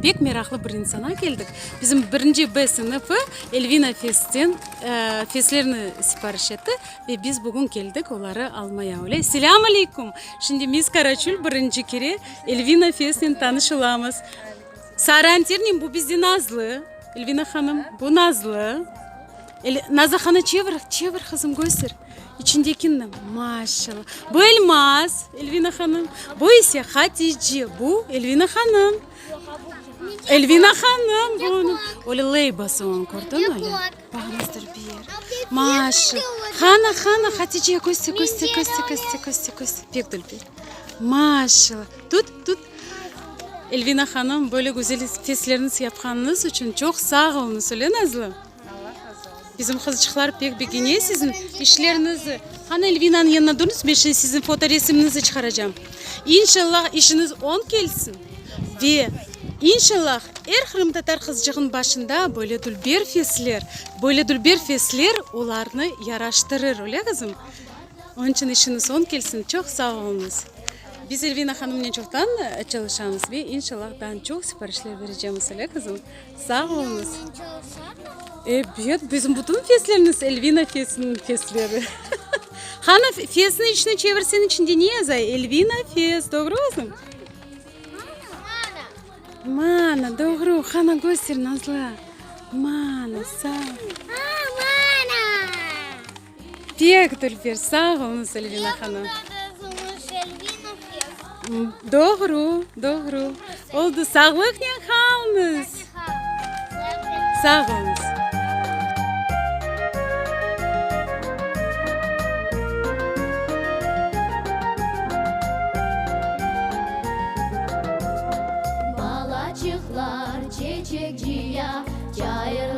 Pek meraqlı bir insana keldik. Bizim birinci B sınıfı Elvina Festen feslerni sipariş etti ve biz bugün keldik oları almaya. Öyle? Selâm aleykum! Şimdi miz Karaçül birinci kere Elvina Fesnen tanış olamız. Sara Anternen bu bizde Nazlı. Elvina hanım, bu Nazlı. Nazlı hanım, çevir, çevir, qızım, köster. İçindekini, maşallah. Bu Elmaz, Elvina hanım. Bu ise Hatice, bu Elvina hanım. Elvina hanım, bu. Öyle leybası onıñ, kördiñ, öyle? Bağınızdır bir. Maşallah. Qana, qana, Hatice, köster, köster, köster, köster, köster, köster. Pek dülber. Maşallah. Tut, tut. Elvina hanım, böyle güzel feslerniz yapqanıñız içün çoq sağ oluñız, öyle Nazlı? Bizim qızçıqlar pek begene siziñ işleriñizni. Qana Elvinanıñ yanına durıñız, men şimdi siziñ fotoresiminizni çıqaracam. İnşallah işiñiz oñ kelsin ve inşallah er qırımtatar qızçığınıñ başında böyle dülber fesler, böyle dülber fesler olarnı yaraştırır, öyle qızım? Onıñ içün işiñiz oñ kelsin, çoq sağ oluñız. Biz Elvina hanımnen çoqtan çalışamız ve inşallah daa çoq siparişler berecemiz, öyle qızım? Sağ oluñız. Ebet, bizim bütün feslerimiz Elvina fesiniñ fesleri. Qani, fesniñ içine çevirseñ, içinde ne yaza? Elvina fes, doğru qızım? Mana, doğru. Qani, köster, Nazlı. Mana, sağ. Pek dülber, sağ oluñız, Elvina hanım. Doğru, doğru. Oldı, sağlıqnen qalıñız. Sağ oluñız. Balaçıqlar çeçek cıya, çayırlarda.